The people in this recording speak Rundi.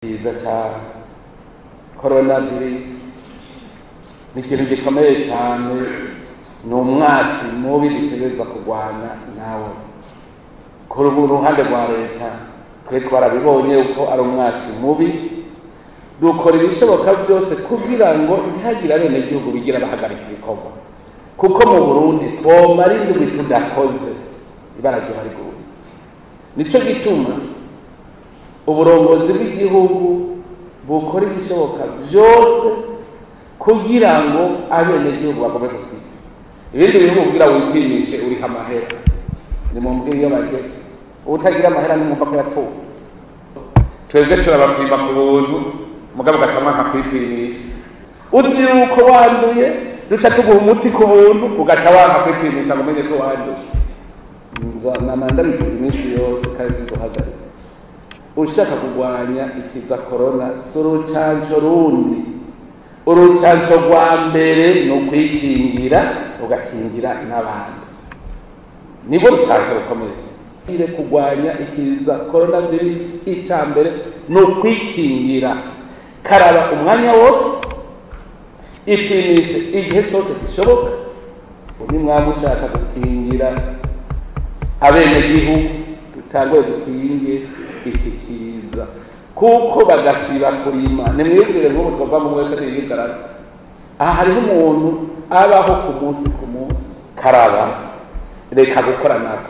Ikiza ca coronavirus ni ikintu gikomeye cyane, ni umwasi mubi dutegereza kurwana nawe. Ku ruhande rwa leta twe twarabibonye uko ari umwasi mubi, dukora ibishoboka byose kugira ngo ntihagire abenegihugu bigira bahagarika ibikorwa, kuko mu Burundi twomara indwi tudakoze ibara ryoba riguye. Nico gituma uburongozi bw'igihugu bukora ibishoboka byose kugira ngo abenegihugu bagome gukira. Ibindi bihugu kugira wipimishe uriha amahera, nimumbwire iyo bageze. Utagira amahera nimwumva ko yapfuye. Twebwe turabapima ku buntu, mugabo ugaca mwanka kwipimisha. Uzi yuko wanduye, duca tuguha umuti ku buntu, ugaca wanka kwipimisha ngo umenye ko wanduye. Nama ndabivuga iminsi yose kandi sinzohagarika. Ushaka kurwanya ikiza corona si urucanco rundi. Urucanco rwa mbere ni ukwikingira, ugakingira n'abandi. Nibwo rucanco rukomeye. Ire kurwanya ikiza coronavirus, ica mbere ni ukwikingira. Karaba umwanya wose, ipimishe igihe cyose gishoboka. Nimwaba mushaka gukingira abenegihugu, dutangure dukinge iki kiza, kuko bagasiba kurima. Nimwibwire nk'ubu twava mu wese ntiyigarara. Aha hariho umuntu abaho ku munsi ku munsi. Karaba, reka gukora nako.